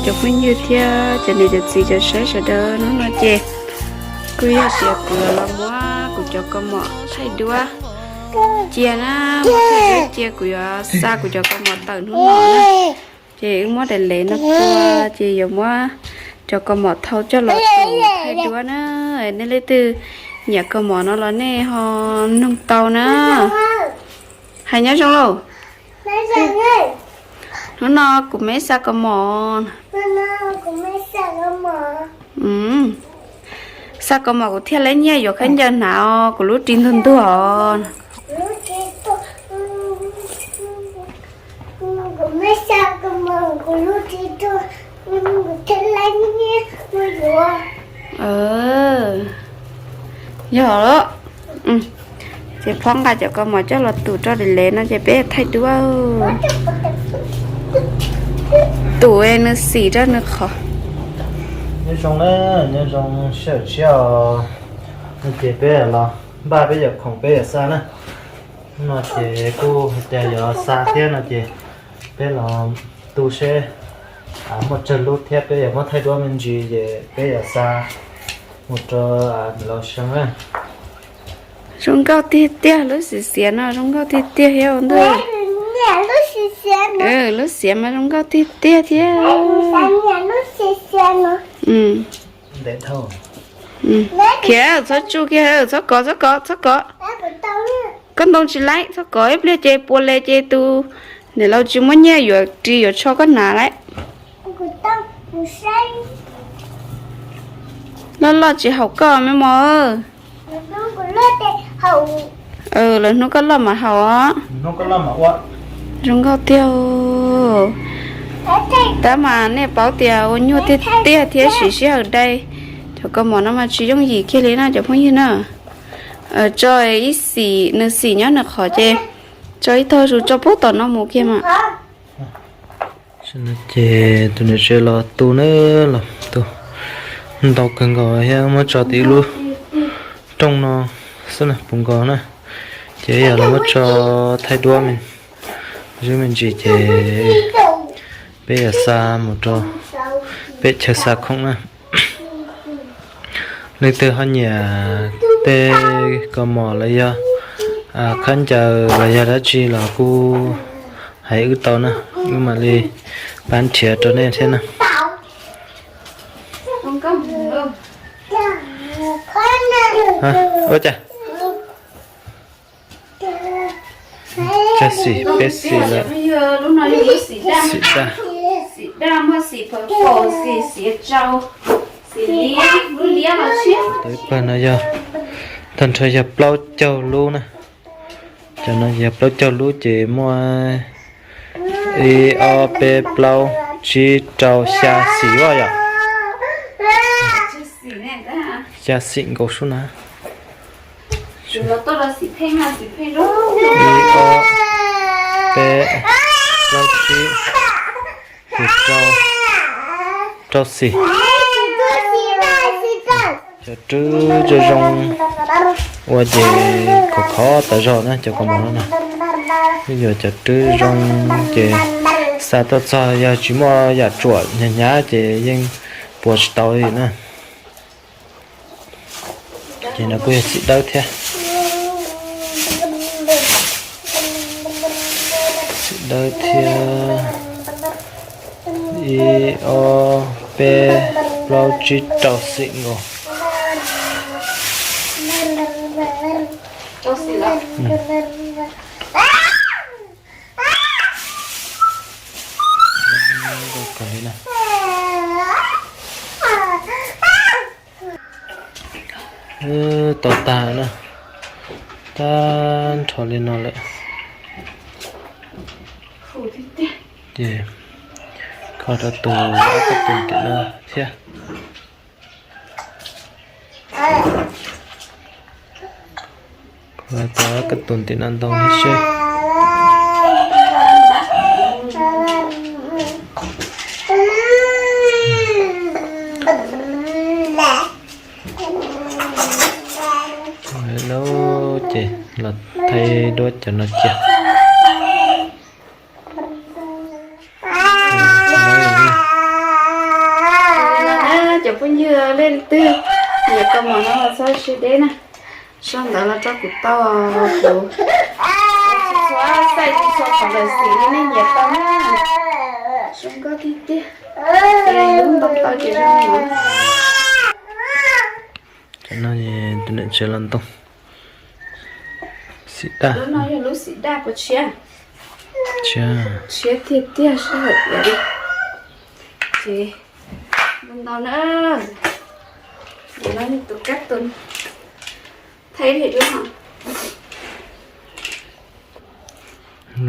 Cov phooj ywg thiab cov niam cov txiv cov saib sawv daws, hnub no ces kuj yog tias kuv yuav los muab kuv cov kaus mom thaij duab cia na, muab thaij duab cia, kuv yuav xa kuv cov kaus mom tawm hnub no na. Ces wb muab daim lev no tua, ces yuav muab cov kaus mom thau coj los tus thaij duab na. Nej leej twg nyiam kaus mom no los nej ho noog tau na. Hais nyob zoo lauj. Hnub no kuv me xa kaus mom. Xa kaus mom kuv thiaj li nyiaj yuav khaub ncaws hnav os, kuv lub ris ntuag ntuag os. Yog, ces phob nqa cov kaus mom coj los tus rau daim lev no ces peb thaij duab. Tus nws xim rau nws qhov. Nyob zoo na, nyob zoo sij hawm tshiab os. No ces peb los npaj peb yam khoom peb yam xa na. No ces kuj hais tias yuav xa thiab no ces peb los tu seb muaj tsawg lub thiab peb yuav muab thaij duab me ntsis ces peb yuav xa mus rau niam laus Seeb na. Zoo nkauj tiag tiag, lub xiav xiav no zoo nkauj tiag tiag thiab ua ntuj. Lub xiav mas zoo nkauj tiag tiag thiab. Khiav, txhob tsuj kiag, txhob kov, txhob kov, txhob kov. Koj ntoo tsis laib, txhob kov, ib pliag ces puas le ces tus niam laus tsis muaj nyiaj yuav ris yuav tsho koj hnav lawm. Loj loj tsis haum koj me mos. Lawv hnub koj loj mas haum os. Zoo nkauj tiag. Tab mas nej paub tias ua nyuaj tiag tiag thiab siv sij hawm dai. Cov kaus mom no mas tsis yooj yim kiag li na cov phooj ywg na. Tso ib xim, nws xim nyob nws qhov ces tso ib tog zus tso pub tom no mus kiag mas. Ces tus niam tsev los tu na, los tu ntau kawg nkaus thiab muab tso tim lub rooj no xwb na, puv nkaus na. Ces yog los muab tso thaij duab me ntsis, me ntsis ces peb yog xa mus rau peb chaw xa khoom na. Leej twg ho nyiam tej kaus mom los yog khaub ncaws los yog dab tsi los kuj hais wb tau na, wb mam li pab nrhiav rau nej thiab na. Ua cas? Cog xim, peb xim lawm. Xim daj. Tau ib pawg no yog, tag nrho yog plaub caug lub na. Cov no yog plaub caug lub ces muaj ib ob peb plaub tsib rau xya xim os yom. Xya xim nkaus sub na. Ib ob peb plaub tsib, rau, rau xim. Cov rwb zoo zoo ua ces khov khov tas zog na cov kaus mom no na. Yuav cov rwb zoo ces xa tuaj txog yog tsis muaj yam tsuam hnyav hnyav ces yeej puas tsis tau li na. Ces no kuj yog xim dawb thiab. Xim dawb thiab. Ib ob peb plaub tsib rau xim nkaus. Tau tag na, tag nrho li no lawm. Ces kho rau tus ob koj tus tim no thiab. Kho rau ob koj tus tim no ntau thiab seb. Lawm ces los thaij duab cov no cia. twg nyiam kua mom no los txhob siab deb na. Sau ntawv los rau kuv tau, kuv txhua txhua xaim txhua qhov lawm xim li nej nyiam tau na. Zoo nkauj tiag tiag. Ces lub ntoo tau ces zoo no. Cov no tus niam tsev los ntoo. Xim daj. Lub no yog lub xim daj puas tshiab? Tshiab. Tshiab tiag tiag sij hawm tias li. Ces ntau na. Tus kab tus thaij li dua.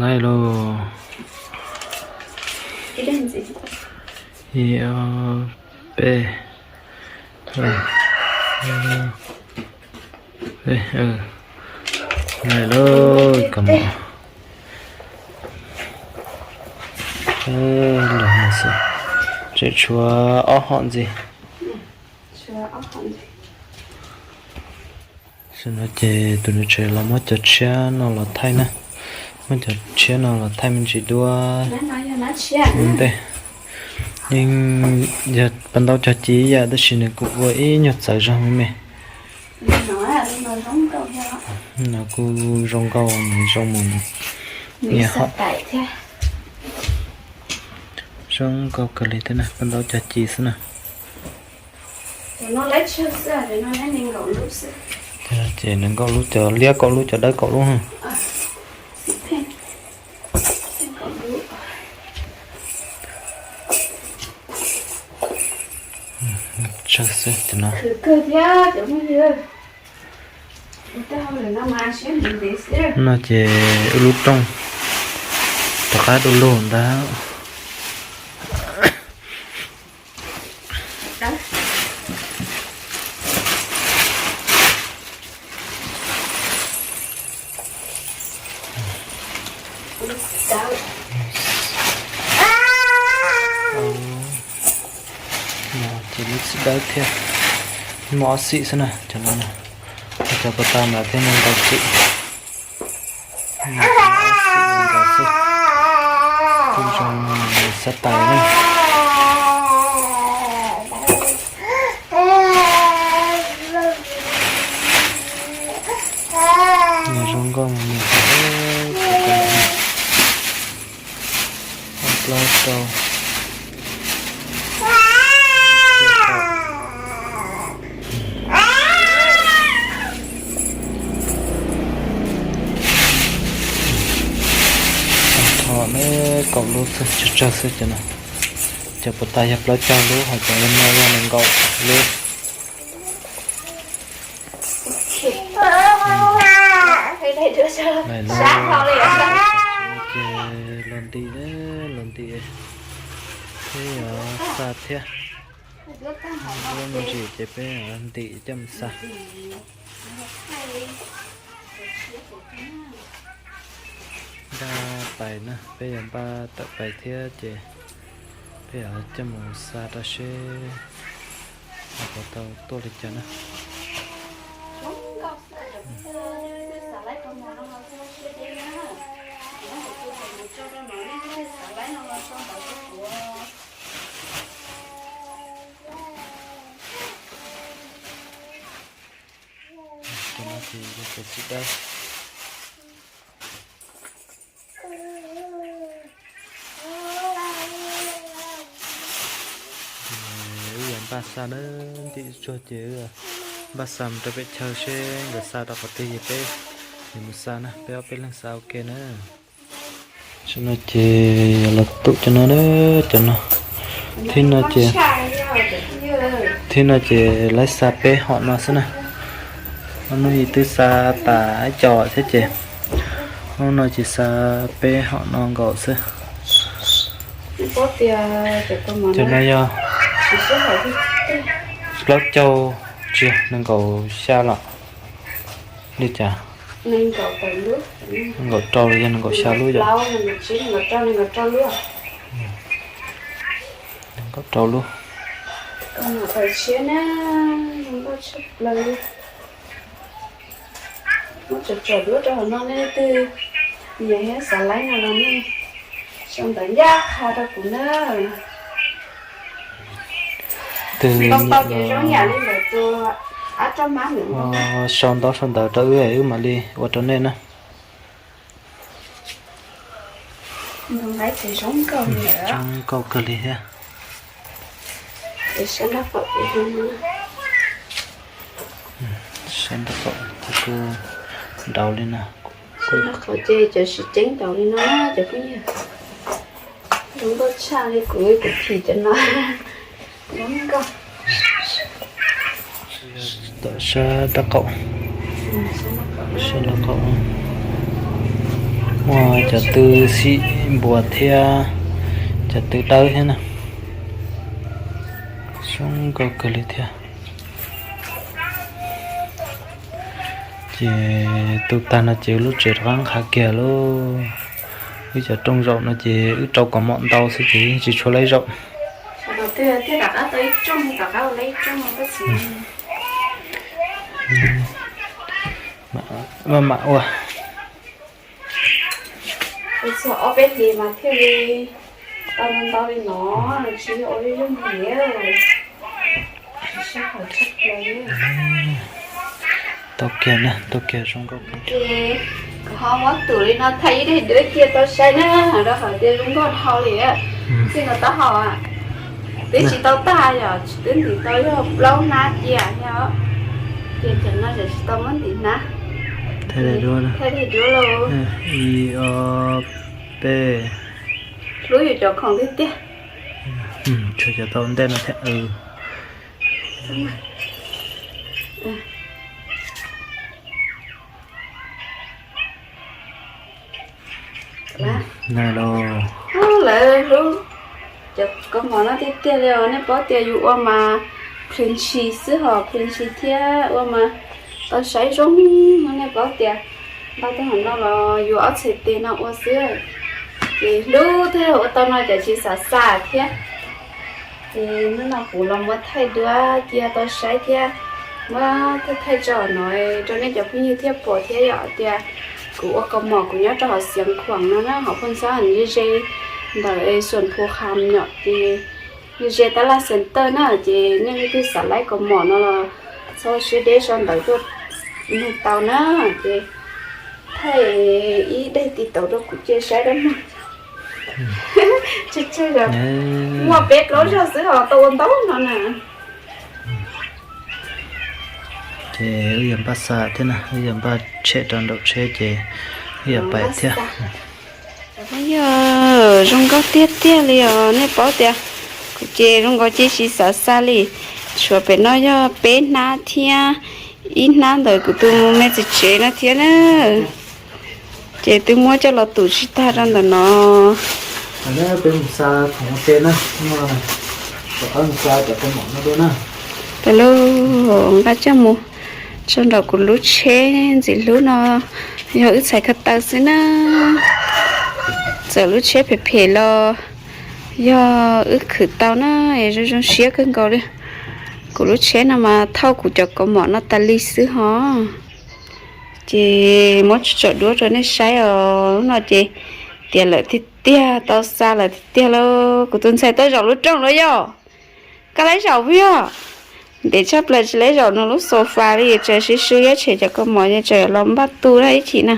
Laij lauj. Ib, ob, peb, laij lauj, kab mom. Los no xwb, tseem tshuav ob hom ntxiv. Tam sim no ces tus niam tsev los muab cov tshiab no los thaij na, muab cov tshiab no los thaij me ntsis dua. Ua ntej yeej yog pas ntau cog ci ib yam tab sis nws kuj ua ib nyuag txawv zog me me. No kuj zoo nkauj, nws zoo mus nws niam hom. Zoo nkauj kawg li thiab na, pas ntau cog ci xwb na. Ces nees nkaum lub, cov liab kaum lub, cov dawb kaum lub. Tsawg xwb cov no. No ces wb lub rooj rov qab du lug ntag. Ces lub xim dawb thiab, muaj ob xim xwb na cov no. Cov puas tas mas thiaj nees nkaum xim. Ob xim nees nkaum xwb. Kuj zoo xav tais na. Nws zoo nkauj mus nws plaub rau. Tho ne, kaum lub xwb, tsawg tsawg xwb cov no. Cov puas tas yog plaub caug lub, ho cov no yog nees nkaum lub. Los nti, los nti thiab yog xa thiab. Lub me ntsis ces peb ntim coj mus xa. Npaj pais na, peb yuav npaj tawm pais thiab ces peb yuav coj mus xa rau seb puas tau tuaj li cas na. Cov no ces yog cov xim dawb. Wb yuav npaj xa na, ntim tsuag ces wb npaj xa mus rau peb chaw seb nkawd xa rau qhov twg ces peb yuav mus xa na, peb ob peb leeg xa ua ke na. Tam sim no ces yuav los tum cov no na, cov no. Thib no ces, thib no ces lawv xa peb hom no xwb na. Ob hnub ib twb xa tas ib co thiab ces, hnub no ces xa peb hom no nkaus xwb. Cov no yog plaub caug, tsis yog, nees nkaum xya los li cas? Nees nkaum rau los yog nees nkaum xya lub yom? Nees nkaum rau lub. Muab tsom tsom duab rau hauv no nej leej twg nyiam thiab xav laib no los nej sau ntawv ncaj qha rau kuv na. Twg nyiam los Sau ntaub sau ntawv rau wb, wb mam li ua rau nej na. Zoo nkauj kawg li thiab. Saib nraub qaum, kuj nrau li no. Nraub qaum ces cov tseem ceeb nrau li no cov phooj ywg. Zoo nkauj tshaj li kuv, kuv phim cov no. Zoo nkauj. Tawm sab nraub qaum, sab nraub qaum muaj cov tw xim npua thiab cov tw dawb thiab na. Zoo nkauj kawg li thiab. Ces tu tag no ces wb lub tsev rov qab nqa kiag lauj. Wb cov rooj zaum no ces wb rau kaus mom ntau xwb ces yeej tsis tshua laib zaum. Maj mam ua. Txog ob peb hlis mas thiaj li tau ntau li no, tsis yog ua lub yooj yim. Tau kiag na, tau kiag zoo nkauj. Kuv ho muab tus li no thaij ib daim duab cia tau saib na, rau qhov tias zoo nkauj dhau li. Txij no taub hau twb tsis tau tag, yog twb ntim tau yog plaub hnab cia thiab. Ces cov no tseem tsis tau muab ntim hnab. Thaij daim duab lauj. Ib ob peb. Hlub yus cov khoom tiag tiag. Tshuav cov tau ntej no thiab. Lawv hlub cov kaus mom no tiag tiag li os. Nej paub tias yus ua mas plhws ntshis xwb, ho plhws ntshis thiab ua mas tau saib zoo. Nej paub tias ntau tag nrho no los yus ob txhais tes no ua xwb. Ces hlub thiab ua tau no ces tsis xav xa thiab. Ces hnub no kuv los muab thaij duab cia tau saib thiab muab thaij thaij tso no rau nej cov phooj ywg thiaj pom thiab. Yog tias kuv ua kaus mom kuv nyob rau hauv Xiav Khuam no na, hauv Phooj Xab Hawm ze ze ntawm Xuam Phu Kham nyom ces ze tab laj Xeev Tawj na, ces nej leej twg xav laib kaus mom no los txhob siab deb sau ntawv tuaj nug tau na. Ces thaij ib daim tiv tauv rau kuv cia saib dab neeg. Tseg tseg, muaj peb plaub zaug xwb ho tau ua ntau no na. Ces wb yuav npaj xa thiab na, wb yuav npaj tshem rau nraum tsheb ces wb yuav pais thiab. Cov phooj ywg, zoo nkauj tiag tiag li os. Nej paub tias kuv ces zoo nkauj ces tsis xav xa li. Tshuav pem no yog peb hnab thiab ib hnab ntawm kuv tus me txiv tsev no thiab na. Ces twb muab coj los tus tsis tag rau ntawm no. Peb lub nqa coj mus tso nraum kuv lub tsheb ntxim hlub no, yog wb txhais ko taw xwb na. Txawm lub tsheb phem phem los yog wb khwv tau na, es zoo zoo siab kawg nkaus li. Kuv lub tsheb no mas thauj kuv cov kaus mom no tas li xwb ho. Ces muab tsom duab rau nej saib os. Lub no ces tiav lawm tiag tiag, tau xa lawm tiag tiag lauj. Kuv tus ntxhais tau zaum lub rooj lawm yog. Koj laib zaum puas yog? Ntev tshaj plaws tsis laib zaum nws lub sofa li, tseem sib sw ib tshem cov kaus mom ces tseem los npaj tu na ib chim na.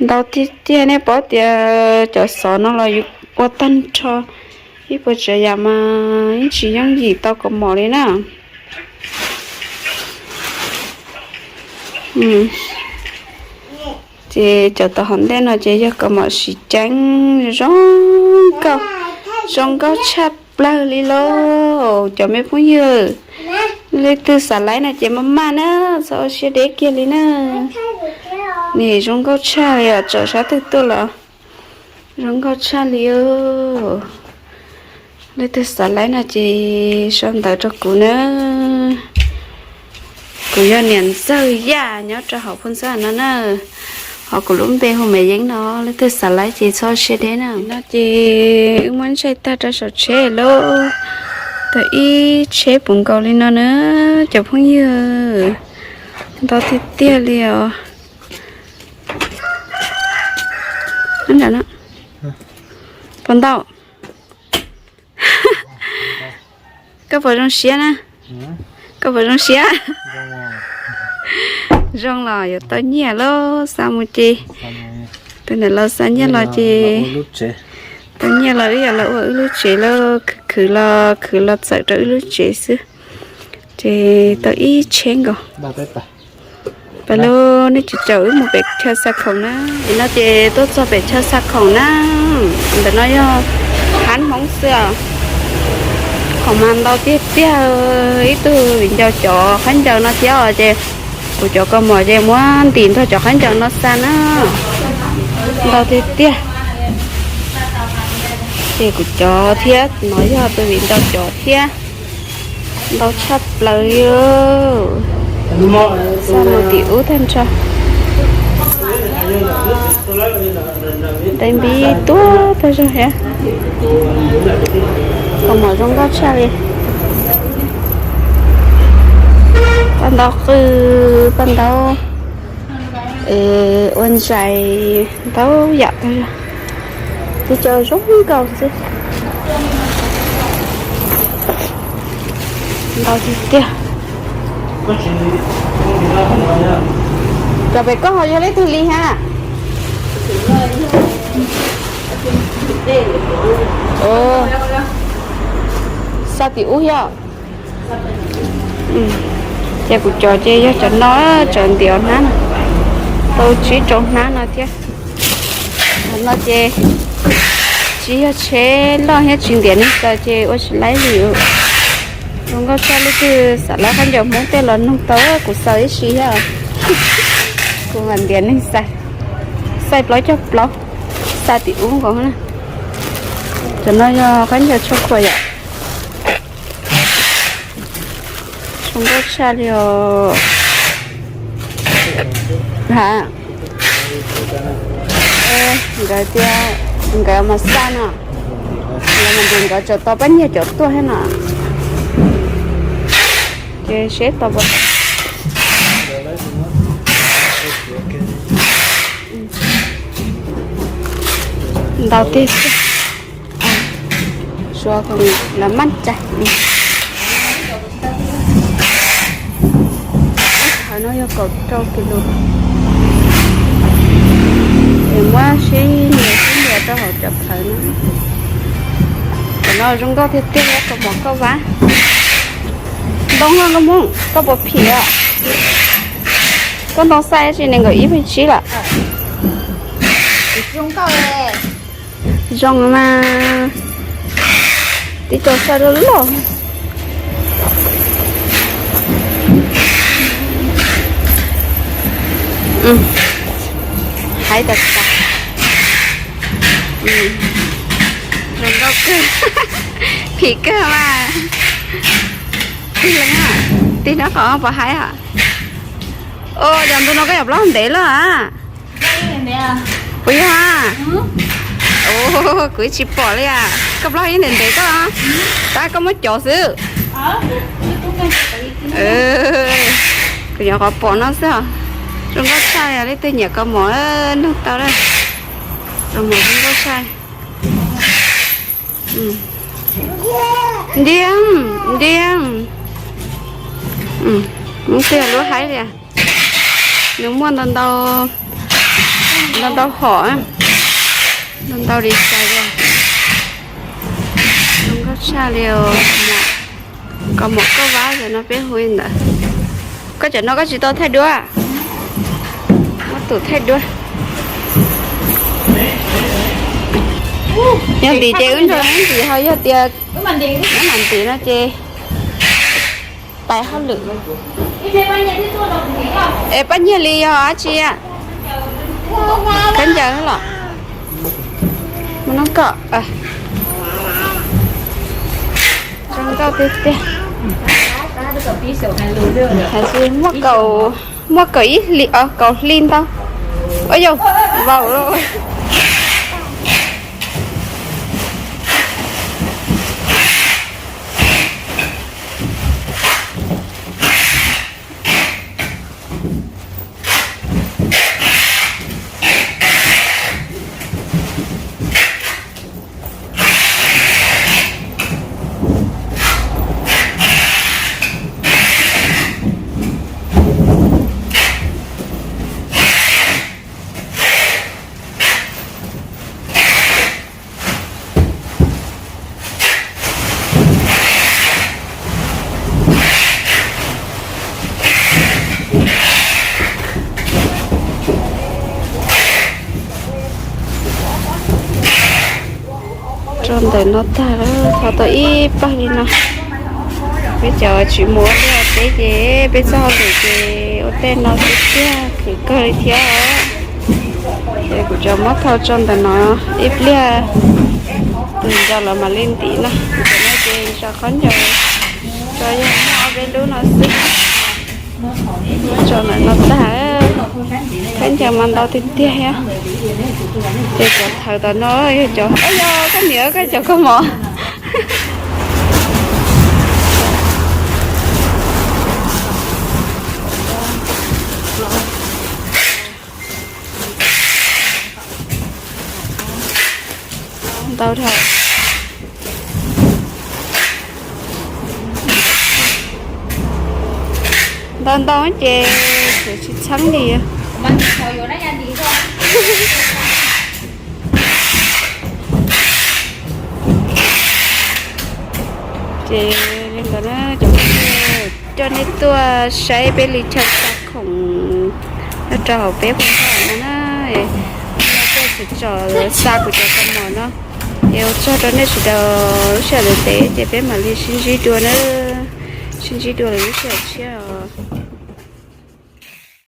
Ntau tiag tiag, nej paub tias cov xov no los yus ua tag nrho ib puas tsav yam mas yeej tsis yooj yim tau kaus mom li na. Ces cov tom hauv ntej no ces yog kaus mom siv ceeb zoo nkauj, zoo nkauj tshaj plaws li lauj cov me phooj ywg. Leej twg xav laib no ces maj maj na, txhob ua siab deb kiag li na. Nim zoo nkauj tshaj li os, tsom sab twg tuaj los zoo nkauj tshaj li os. Leej twg xav laib no ces sau ntawv rau kuv na. Kuv yog niam ntxawg Yaj nyob rau hauv Phooj Xab no na. Ho kuv lub npe hu Maiv Yeeb no, leej twg xav laib ces txhob siab deb na. No ces wb muab ntsaig tag rau saum tsheb lauj. Tau ib tsheb puv nkaus li no na cov phooj ywg. Ntau tiag tiag li os. Puas ntau? Koj puas zoo siab na? Koj puas zoo siab? Zoo los yuav tau nyiaj lauj, xa mus ces. Tus ntawm los xa nyiaj los ces tau nyiaj los wb yuav los ua wb lub tsev lauj, khwv khwv los khwv los txawm rau wb lub tsev xwb. Ces tau ib tsheb nkaus. Pab lub, nej tsis caum wb mus pem chaw xa khoom na. Nim no ces tuaj txog pem chaw xa khoom na. Ntawm no yog hab Hmoob xwb os. Khoom mas ntau tiag tiag, ib tug viv ncaus cov khaub ncaws no thiab os, ces kuv cov kaus mom ces muab ntim nrog cov khaub ncaws no xa na. Ntau tiag tiag. Ces kuv cov thiab no yog tus viv ncaus cov thiab. Ntau tshaj plaws li. Xa mus tim ub tag nrho. Dai npib tuaj tag zog thiab. Kaus mom zoo nkauj tshaj li. Paj ntaub qw, paj ntaub ua ntsais, ntau yam tag zog. Tib co zoo nkauj xwb. Ntau tiag tiag. Cov pem koj ho yog leej twg li ha? Xa tim ub yog. Ces kuv cov ces yog cov no, cov ntiav hnab no, tau tsib rau hnab no thiab. Cov no ces tsis yog tsheb loj thiab tsis ntiav neeg xaws ces ua tsis laib li. Zoo nkauj tshaj, leej twg xav lab khaub ncaws Hmoob tej los nug tau, kuv xaws ib si thiab. Kuv mam ntiav neeg xaws, xaws plaub caug plaub, xa tim ub nkaus na. Cov no yog khaub ncaws tsho khuam yom. Zoo nkauj tshaj li os. Ha, nkawd tias nkawd mas xa no, nkawd mas nkawd tseem tau pab nyiag cov tuaj thiab no. Ces seb tau puas tau. Ntau tiag tiag. Suav lawv maj tsa. Qhov no yog kaum rau kis lus. Ces muab sib nyias sib nyias rau hauv cov thawv no. Cov no zoo nkauj tiag tiag, kaus mom kauj vab. Ntoo no Nkauj Hmoob, koj puas phim os? Koj ntoo xaij tsis nees nkaum ib feem tsib lawm. Zoo mas, tib co xaij loj loj. Haib tas tas. Zoo nkauj kawg, phim kawg mas. Tig leej, tig nraub qaum puas haib os? Os, cov ntu no koj yuav plaub ntev lawm a? Puas yog? Kuv tsis pom li as. Koj plaub yeej ntev ntev koj, tab koj muab cov xwb. Kuv nyuam qhuav pom no xwb os. Zoo nkauj tshaj, leej twg nyiam kaus mom nug tau lawm. Kaus mom zoo nkauj tshaj. Ntiag, ntiag. Muab tiag lub haib li. Nws muaj ntau ntau, ntau ntau hom, ntau ntau li xais li. Zoo nkauj tshaj li os. Kaus mom kauj vab no peb hu li ntawd. Koj cov no koj tsis tau thaij duab? Muab tus thaij duab. Yog ntim ces wb nrog ntim, ho yog tias wb mam ntim no ces pais hauj lwm. Es pab nyiag li yog dab tsi? Khaub ncaws los? Muaj noob kom. Zoo nkauj tiag tiag. Muaj kaum, muaj kaum ib hli, kaum hli ntau. Ua yau, vau lawm. Ntawm no tag lawm, thov tau ib pawg li no. Peb cov tsis mus ua liaj ua teb ces peb txoj hauj lwm ces ua tej no xwb tiag, khwv kawg li thiab. Ces kuv cov muab thau tso ntawm no ib pliag, tus ntsaws los mam li ntim na. Ntawm no ces ntsaws khaub ncaws tso, yog muaj ob peb lub no xwb. Tso ntawm no tag, khaub ncaws mas ntau tiag tiag thiab. Ces cov thawv tom no yog cov, yog koj niam koj cov koj mom. Ntau dhau. Ntau ntau ces tsis txheeb li. Ces li ntawd na, coj nej tuaj saib peb li chaw xa khoom nyob rau hauv peb Phoos Thoj no na. Tuaj tsom xa kuv cov kaus mom no. Es ua tsaug rau nej sawv daws lub sij hawm ntev ntev, ces peb mam li sib ntsib dua na. Sib ntsib dua lwm lub sij hawm tshiab.